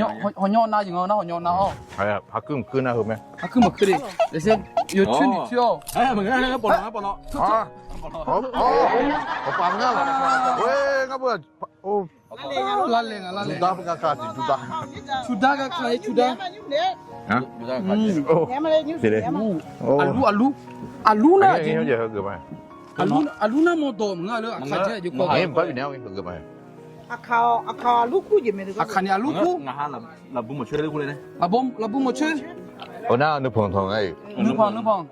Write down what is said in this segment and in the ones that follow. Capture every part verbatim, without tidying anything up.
Hawqnymr nav jeq nga nar hawqnymr nav-awr. Hakuir maqkuir nar heu mae. Hakuir maqkuir de. Yawcoer ni coer-awq. Pawqpaf ngar laf. Lavlaeq nga lavlaeq. Cudar gaka tiq cudar. Cudar gaka-ir cudar. Aqlur aqlur. Aqlur nar jeq. Aqlur nar mawrdawq maqngeur-a lor aqkaq jeq-a jeq kawv. Aqkaq ni aqlur kur. Lafbu mawqcoer. Nuipanq nuipanq. Nuipanq nuipanq.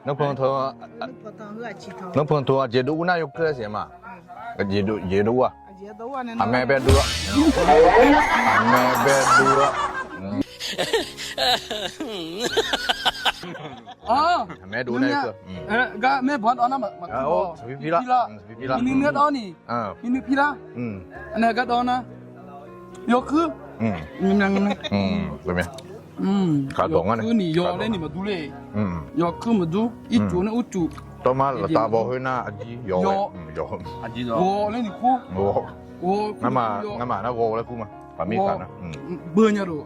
Nuipanq teu aqjeq dov ur nar yawkeuv-a siq ma. Jeq dov ur-a. Aqmae bae dov-a. Aqmae bae dov-a. Aqmae dov nar yawkeuv. Gar maer bawq-anr dawv nar maqkuir-awq. Saqpir pir lar. Nuinui dawv ni. Nuinui pir lar. Aqnae gar dawv nar yawkuir. Yawkuir ni yaw laer ni maqdur le. Yawkuir maqdur. Ircuf nae urcuf. Tawrmar laftav baw khoer nar aqjir yaw. Ghawq laer ni kur. Ngamaf nar ghaw laer kur ma. Paqmir kaq nar. Beu nya lof.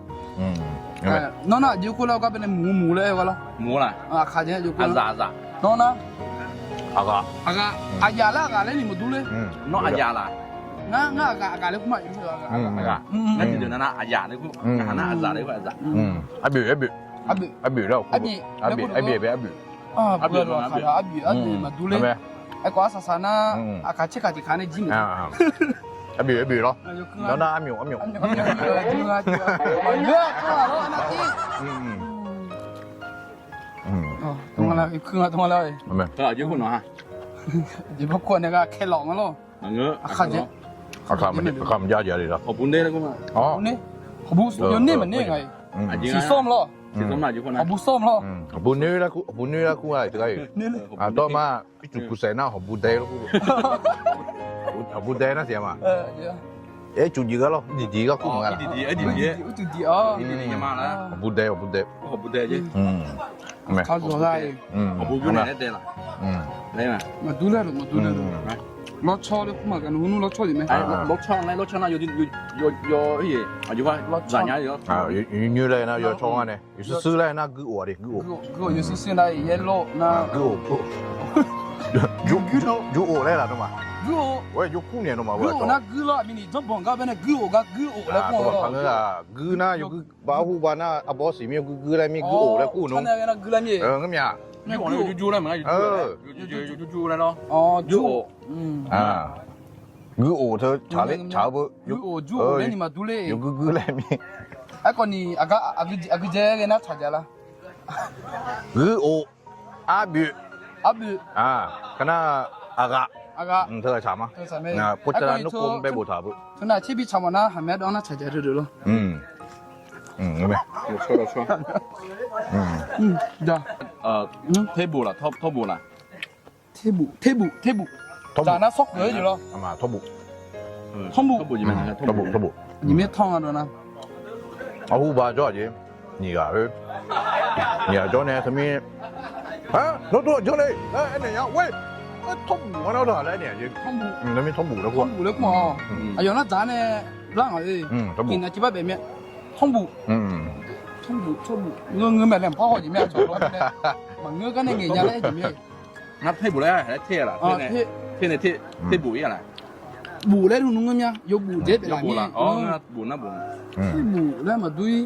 Nawr nar aqjeq kur lar-eu gar baenae muq muq laer aer-eu gar lar. Muq-a laq. Aqkaq jeq aqjeq kur lar. Nawr nar aqghaq. Aqghaq. Aqyaf laer aqghaq laer ni maqdur le. Nawr aqyaf laq. Ngar ngar aqghaq aqghaq laer kur ma. Aqghaq. Ngar tiqdeuq nar nar aqyaf laer kur. Ngar nar aqzaq laer kur aqzaq. Arbyoeq arbyoeq. Arbyoeq laer kur. Arbyoeq bae arbyoeq. Arbyoeq maqdur le. Aerkhawf arsaq saq nar aqkaq tserkaq tiqkaq nae jir maqdur. Arbyoeq arbyoeq lawr. Nawr nar armyof armyof. Jeq mawr kur nae gar kaer lawq nga lawr. Aqkaq maqjav jeq le lawr. Yawner maqner nga. Siqsawr lawr. Hawqbu sawr lawr. Hawqbu noer lar kur, hawqbu noer lar kur-a teugar-iq. Aqdawr ma ircuf kuqsaef nar hawqbu dae lawr kur. Hawqbu dae nar siq ma. Aer cuf jeq gar lawr, irdiq diq gar kur maqnga laq. Hawqbu dae hawqbu dae. Maqdur laer luf maqdur laer luf. Lawrcawr laer kur maqgaq nmr lawrcawr jeq mae. Lawrcawr nar yawzaq nya-a. Nymr laer nar yawcawr ngar nae. Yawshuir shuir laer nar guir of-a de guir of. Guir of yawshuir shuir nar yellow nar. Guir of. Jur of laer laf nmr ma. Guir of. Jur kur naeq nmr ma. Guir of nar guir lawr aqmini janrbanq gar baenae guir of gar guir of laer kur-a lawr. Guir nar yawguir bav hu bav nar arbawr siq mir guir guir laer mir guir of laer kur nmr. Guir lar mir. Jur of laer maqnga. Jur of. Guir of teu tsaq-eu beu. Guir of jur of laer ni maqdur le. Yawguir guir laer mir. Aerkhawf ni aqgeu dzae ghae nar tsaq dzaq lar. Guir of. Arbyoeq. Arbyoeq. Kar nar aqghaq. Aqghaq teu tsaq ma. Pov cav nar nmr kov bae boftaq beu. Teu nar tser bi tsaq mawf nar haqmae dawv nar tsaq dzaq deuq deuq lawr. Terbuf laq, terbuf laq. Terbuf, terbuf, terbuf. Dzaq nar sawrkeuv-aer jeq lawr. Tawrbuf. Tawrbuf. Aqjeq mirnae tanr nga dawv nar. Arhu ba jawr-aq jeq. Nyiq ghaq khoer. Nyiq ghaq jawr nae teumirnae, nawr tawr-aq janr le laer aernaeq nya. Tawrbuf nga nar tawr-aq laer aernaeq jeq. Tawrbuf laer kur-aq. Aqyawf nar dzaq nae lar ngaq-oe. Iqnan civ bar baef mir-a. Tawrbuf. Tawrbuf, tawrbuf. Ngeur ngeur mae laer maqpar haw jeq mir-a. Cawq lawr nae maqngeur gar nae ngaeq nya laer aer jeq mir-a. Ngar terbuf laer aer-a laf. Ter nae ter, terbuf ir-a laf. Buf laer nmr ngeur mya. Yawbuf dzae-aer baef laf mir-a. Buf nar buf. Terbuf laer maqdur-ir.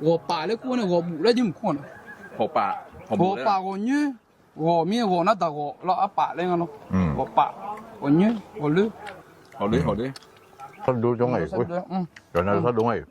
Ghawqpaf laer kur-awr nae ghawqbuf laer jir mq kur-aq na. Ghawqpaf ghawqnyoer. Ghawq mir ghawq nar daq ghawq lawr arpaf laer nga lawr. Ghawqpaf ghawqnyoer ghawqloer. Ghawqloer ghawqloer. Sardov jawr nga-iq. Yawqnan sardov nga-iq.